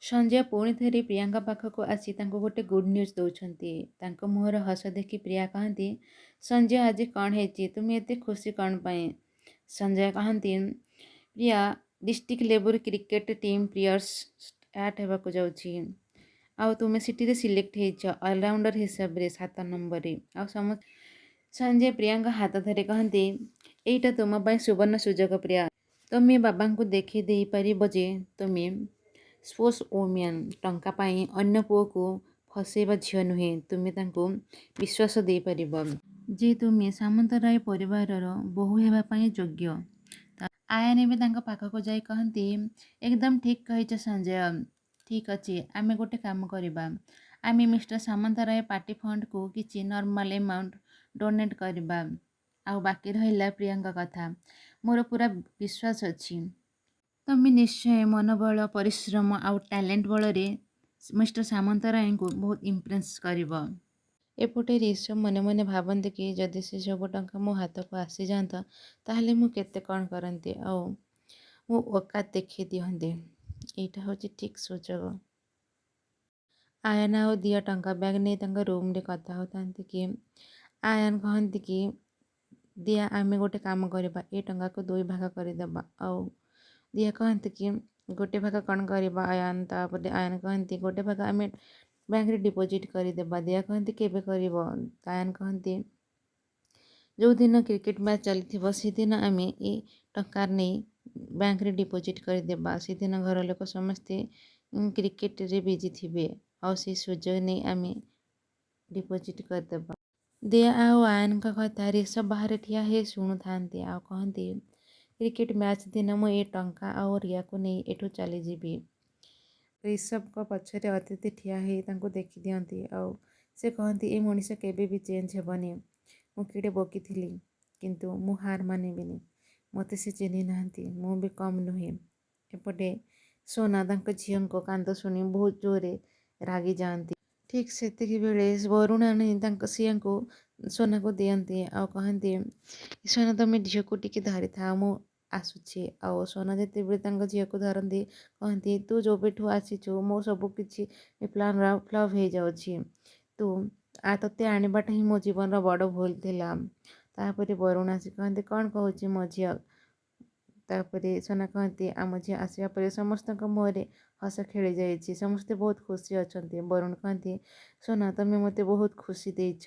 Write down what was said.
ସଞ୍ଜୟ ପୁଣି ଥରେ ପ୍ରିୟାଙ୍କ ପାଖକୁ ଆସି ତାଙ୍କୁ ଗୋଟେ ଗୁଡ଼୍ ନ୍ୟୁଜ୍ ଦେଉଛନ୍ତି। ତାଙ୍କ ମୁହଁର ହସ ଦେଖି ପ୍ରିୟା କହନ୍ତି, ସଞ୍ଜୟ, ଆଜି କ'ଣ ହେଇଛି? ତୁମେ ଏତେ ଖୁସି କ'ଣ ପାଇଁ? ସଞ୍ଜୟ କହନ୍ତି, ପ୍ରିୟା, ଡିଷ୍ଟ୍ରିକ୍ଟ ଲେବୁଲ୍ କ୍ରିକେଟ୍ ଟିମ୍ ପ୍ରିୟର୍ସ ଷ୍ଟାର୍ଟ ହେବାକୁ ଯାଉଛି ଆଉ ତୁମେ ସେଠିରେ ସିଲେକ୍ଟ ହେଇଛ ଅଲରାଉଣ୍ଡର ହିସାବରେ 7 ନମ୍ବରରେ। ଆଉ ସମସ୍ତ ସଞ୍ଜୟ ପ୍ରିୟାଙ୍କ ହାତ ଧରି କହନ୍ତି, ଏଇଟା ତୁମ ପାଇଁ ସୁବର୍ଣ୍ଣ ସୁଯୋଗ ପ୍ରିୟା। ତୁମେ ବାବାଙ୍କୁ ଦେଖେଇ ଦେଇପାରିବ ଯେ ତୁମେ ସ୍ପୋର୍ଟସ୍ ଓମ୍ୟାନ୍, ଟଙ୍କା ପାଇଁ ଅନ୍ୟ ପୁଅକୁ ଫସେଇବା ଝିଅ ନୁହେଁ। ତୁମେ ତାଙ୍କୁ ବିଶ୍ୱାସ ଦେଇପାରିବ ଯେ ତୁମେ ସାମନ୍ତରାୟ ପରିବାରର ବୋହୂ ହେବା ପାଇଁ ଯୋଗ୍ୟ। ଆୟାନ ଏବେ ତାଙ୍କ ପାଖକୁ ଯାଇ କହନ୍ତି, ଏକଦମ ଠିକ୍ କହିଛ ସଞ୍ଜୟ। ଠିକ୍ ଅଛି, ଆମେ ଗୋଟେ କାମ କରିବା। ଆମେ ମିଷ୍ଟର ସାମନ୍ତରାୟ ପାର୍ଟି ଫଣ୍ଡକୁ କିଛି ନର୍ମାଲ ଏମାଉଣ୍ଟ ଡୋନେଟ୍ କରିବା। ଆଉ ବାକି ରହିଲା ପ୍ରିୟାଙ୍କ କଥା, ମୋର ପୁରା ବିଶ୍ୱାସ ଅଛି ତମେ ନିଶ୍ଚୟ ମନୋବଳ, ପରିଶ୍ରମ ଆଉ ଟ୍ୟାଲେଣ୍ଟ ବଳରେ ମିଷ୍ଟର ସାମନ୍ତରାୟଙ୍କୁ ବହୁତ ଇମ୍ପ୍ରେସ୍ କରିବ। ଏପଟେ ରିଷଭ ମନେ ମନେ ଭାବନ୍ତି କି ଯଦି ସେ ସବୁ ଟଙ୍କା ମୋ ହାତକୁ ଆସିଯାଆନ୍ତା, ତାହେଲେ ମୁଁ କେତେ କ'ଣ କରନ୍ତି ଆଉ ମୁଁ ଔକାତ ଦେଖେଇ ଦିଅନ୍ତି। ଏଇଟା ହେଉଛି ଠିକ୍ ସୁଯୋଗ। ଆୟନ ଆଉ ଦିଆ ଟଙ୍କା ବ୍ୟାଗ୍ ନେଇ ତାଙ୍କ ରୁମ୍ରେ କଥା ହେଉଥାନ୍ତି କି ଆୟନ କହନ୍ତି କି, ଦିଆ, ଆମେ ଗୋଟେ କାମ କରିବା, ଏ ଟଙ୍କାକୁ ଦୁଇ ଭାଗ କରିଦେବା। ଆଉ ଦିଆ କହନ୍ତି କି, ଗୋଟେ ଭାଗ କ'ଣ କରିବା ଆୟନ? ତାପରେ ଆୟନ କହନ୍ତି, ଗୋଟେ ଭାଗ ଆମେ ବ୍ୟାଙ୍କରେ ଡିପୋଜିଟ୍ କରିଦେବା। ଦିଆ କହନ୍ତି, କେବେ କରିବ? ଆୟନ କହନ୍ତି, ଯେଉଁଦିନ କ୍ରିକେଟ୍ ମ୍ୟାଚ୍ ଚାଲିଥିବ, ସେଦିନ ଆମେ ଏ ଟଙ୍କା ନେଇ ବ୍ୟାଙ୍କରେ ଡିପୋଜିଟ୍ କରିଦେବା। ସେଦିନ ଘର ଲୋକ ସମସ୍ତେ କ୍ରିକେଟରେ ବିଜି ଥିବେ ଆଉ ସେ ସୁଯୋଗ ନେଇ ଆମେ ଡିପୋଜିଟ୍ କରିଦେବା। ଦିଆ ଆଉ ଆୟନଙ୍କ କଥା ରିଷଭ ବାହାରେ ଠିଆ ହେଇ ଶୁଣୁଥାନ୍ତି ଆଉ କହନ୍ତି, କ୍ରିକେଟ୍ ମ୍ୟାଚ୍ ଦିନ ମୁଁ ଏ ଟଙ୍କା ଆଉ ରିୟାକୁ ନେଇ ଏଠୁ ଚାଲିଯିବି। ରିଷଭଙ୍କ ପଛରେ ଅଦିତି ଠିଆ ହେଇ ତାଙ୍କୁ ଦେଖିଦିଅନ୍ତି ଆଉ ସେ କହନ୍ତି, ଏ ମଣିଷ କେବେ ବି ଚେଞ୍ଜ ହେବନି। ମୁଁ କେଡ଼େ ବୋକି ଥିଲି, କିନ୍ତୁ ମୁଁ ହାର ମାନିବିନି। ମୋତେ ସେ ଚିହ୍ନି ନାହାନ୍ତି, ମୁଁ ବି କମ୍ ନୁହେଁ। ଏପଟେ ସୋନା ତାଙ୍କ ଝିଅଙ୍କ କାନ୍ଦ ଶୁଣି ବହୁତ ଜୋରରେ ରାଗି ଯାଆନ୍ତି। ଠିକ୍ ସେତିକି ବେଳେ ବରୁଣ ଆଣି ତାଙ୍କ ସିଆଙ୍କୁ ସୋନାକୁ ଦିଅନ୍ତି ଆଉ କହନ୍ତି, ସୋନା, ତମେ ଝିଅକୁ ଟିକେ ଧରିଥାଅ, ମୁଁ ଆସୁଛି। ଆଉ ସୋନା ଯେତେବେଳେ ତାଙ୍କ ଝିଅକୁ ଧରନ୍ତି, କହନ୍ତି, ତୁ ଯେବେଠୁ ଆସିଛୁ ମୋ ସବୁ କିଛି ପ୍ଲାନ୍ ଫ୍ଲପ୍ ହେଇଯାଉଛି। ତୁ ତୋତେ ଆଣିବାଟା ହିଁ ମୋ ଜୀବନର ବଡ଼ ଭୁଲ ଥିଲା। ତାପରେ ବରୁଣ ଆସି କହନ୍ତି, କ'ଣ କହୁଛି ମୋ ଝିଅ? ତାପରେ ସୋନା କହନ୍ତି, ଆମ ଝିଅ ଆସିବା ପରେ ସମସ୍ତଙ୍କ ମୁହଁରେ ହସ ଖେଳି ଯାଇଛି, ସମସ୍ତେ ବହୁତ ଖୁସି ଅଛନ୍ତି। ବରୁଣ କହନ୍ତି, ସୋନା, ତମେ ମୋତେ ବହୁତ ଖୁସି ଦେଇଛ।